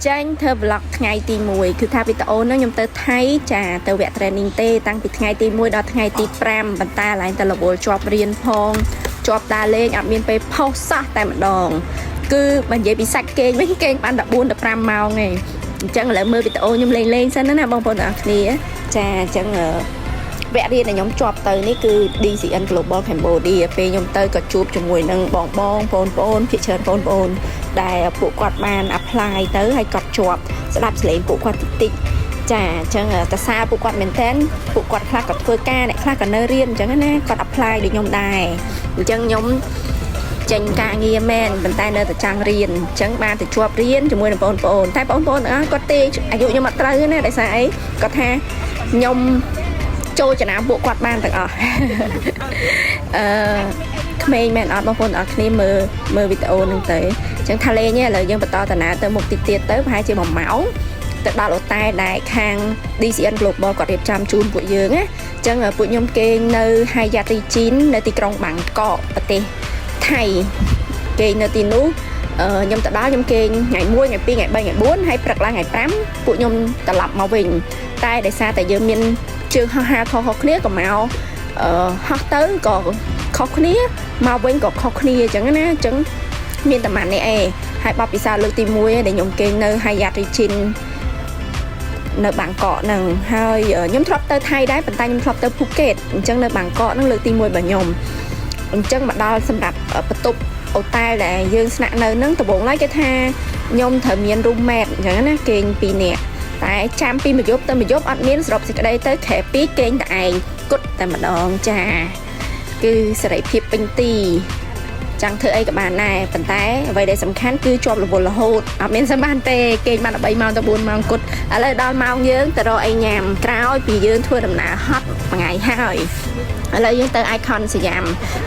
ចេញធ្វើ vlog ថ្ងៃទី1គឺថាវីដេអូហ្នឹងខ្ញុំទៅថៃចាទៅវគ្គ training ទេតាំងពីថ្ងៃទី1ដល់ថ្ងៃទី5ប៉ុន្តែឡើងតែរវល់ជាប់រៀនផងជាប់ដើរលេងអត់មានពេលផុសសោះតែម្ដង គឺបើនិយាយពីសាច់គេងវិញគេងបាន14 15ម៉ោងឯងអញ្ចឹងឥឡូវមើលវីដេអូខ្ញុំលេងលេងសិនណាបងប្អូនទាំងអស់គ្នាចាអញ្ចឹងអឺ វគ្គរៀនដែលខ្ញុំជាប់ទៅនេះគឺ DCN Global Cambodia ពេលខ្ញុំទៅក៏ជួបជាមួយនឹងបងបងបងប្អូនភាគច្រើនបងប្អូនដែលពួកគាត់បាន apply ទៅហើយគាត់ជាប់ស្ដាប់សលេងពួកគាត់តិចតិចចាអញ្ចឹងតសារពួកគាត់មែនតើពួកគាត់ខ្លះក៏ធ្វើការអ្នកខ្លះក៏នៅរៀនអញ្ចឹងណាគាត់ apply ដូចខ្ញុំដែរអញ្ចឹងខ្ញុំចេញការងារមែនប៉ុន្តែនៅតែចង់រៀនអញ្ចឹងបានទៅជាប់រៀនជាមួយនឹងបងប្អូនតែបងប្អូនទាំងអស់គាត់ទេអាយុខ្ញុំអត់ត្រូវទេណាដោយសារអីគាត់ថាខ្ញុំ ចូលចំណាំពួកគាត់បានទាំងអស់ អឺក្មេងមែនអត់បងប្អូនទាំងអស់គ្នាមើលមើលវីដេអូហ្នឹងទៅអញ្ចឹងថាលេងឥឡូវយើងបន្តតាណាទៅមុខតិចទៀតទៅប្រហែលជា1ម៉ោងទៅដល់អូតែលដែលខាង DCN Global គាត់រៀបចំជូនពួកយើងណាអញ្ចឹងពួកខ្ញុំគេងនៅ Hyatt Regency នៅទីក្រុងបាងកកប្រទេសថៃគេងនៅទីនោះអឺខ្ញុំទៅដល់ខ្ញុំគេងថ្ងៃ1ថ្ងៃ2ថ្ងៃ3ថ្ងៃ4ហើយព្រឹកឡើងថ្ងៃ5ពួកខ្ញុំត្រឡប់មកវិញតែដោយសារតែយើងមានជើងហោះហើរខុសៗគ្នាក៏មកអឺហោះទៅក៏ខុសគ្នាមកវិញក៏ខុសគ្នាអញ្ចឹងណាអញ្ចឹងមានតែម៉ាន់នេះឯងហើយបទពិសោធន៍លើកទី1ដែលខ្ញុំគេងនៅ Hyatt Regency នៅបាងកកហ្នឹងហើយខ្ញុំធ្លាប់ទៅថៃដែរប៉ុន្តែខ្ញុំធ្លាប់ទៅភូកេតអញ្ចឹងនៅបាងកកហ្នឹងលើកទី1របស់ខ្ញុំអញ្ចឹងមកដល់សម្រាប់បន្ទប់អូតែលដែលយើងស្នាក់នៅហ្នឹងដំបូងឡើយគេថាខ្ញុំត្រូវមាន roommate អញ្ចឹងណាគេង2នាក់តែចាំពីមួយយប់ទៅមួយយប់អត់មានសរុបសេចក្តីទៅខែ2គេងតែឯងគត់តែម្ដងចាគឺសេរីភាពពេញទី ចង់ធ្វើអីក៏បានដែរប៉ុន្តែអ្វីដែលសំខាន់គឺជាប់រវល់រហូតអត់មានសម្បានទេគេងបាន13ម៉ោងទៅ4ម៉ោងគត់ឥឡូវដល់ម៉ោងយើងទៅរកអីញ៉ាំក្រោយពីយើងធ្វើដំណើរហត់មួយថ្ងៃហើយឥឡូវយើងទៅ Icon សយ៉ាម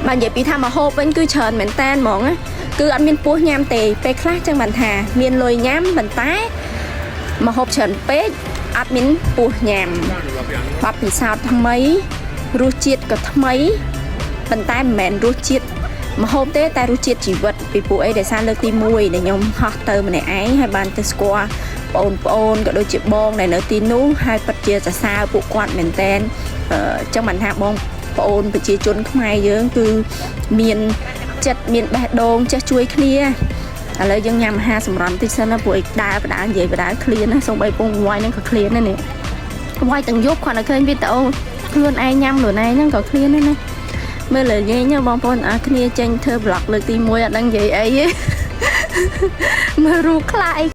បើនិយាយពីថាមកហូបវិញគឺច្រើនមែនតែនហ្មងណាគឺអត់មានពោះញ៉ាំទេពេលខ្លះចឹងបានថាមានលុយញ៉ាំប៉ុន្តែមកហូបច្រើនពេកអត់មានពោះញ៉ាំបទពិសោធន៍ថ្មីរសជាតិក៏ថ្មីប៉ុន្តែមិនមែនរសជាតិម្ហូបទេតែរសជាតិជីវិតពីពួកអីដែលសារលើកទី1ដែលខ្ញុំហោះទៅម្នាក់ឯងហើយបានទៅស្គាល់បងប្អូនក៏ដូចជាបងដែលនៅទីនោះហើយពិតជាសរសើរពួកគាត់មែនតែនអឺចឹងបានថាបងប្អូនប្រជាជនខ្មែរយើងគឺមានចិត្តមានបេះដូងចេះជួយគ្នាឥឡូវយើងញ៉ាំអាហារសម្រន់តិចសិនណាពួកអីដើរបដើនិយាយបដើឃ្លានណាសូម្បីពងវាយហ្នឹងក៏ឃ្លានដែរនេះវាយទាំងយប់គាត់តែឃើញវីដេអូខ្លួនឯងញ៉ាំខ្លួនឯងហ្នឹងក៏ឃ្លានដែរណាមើលលើញែងបងប្អូនអរគ្នាចេញធ្វើ vlog លើកទី1អត់ដឹងនិយាយអីទេ មើលរូបខ្លះអី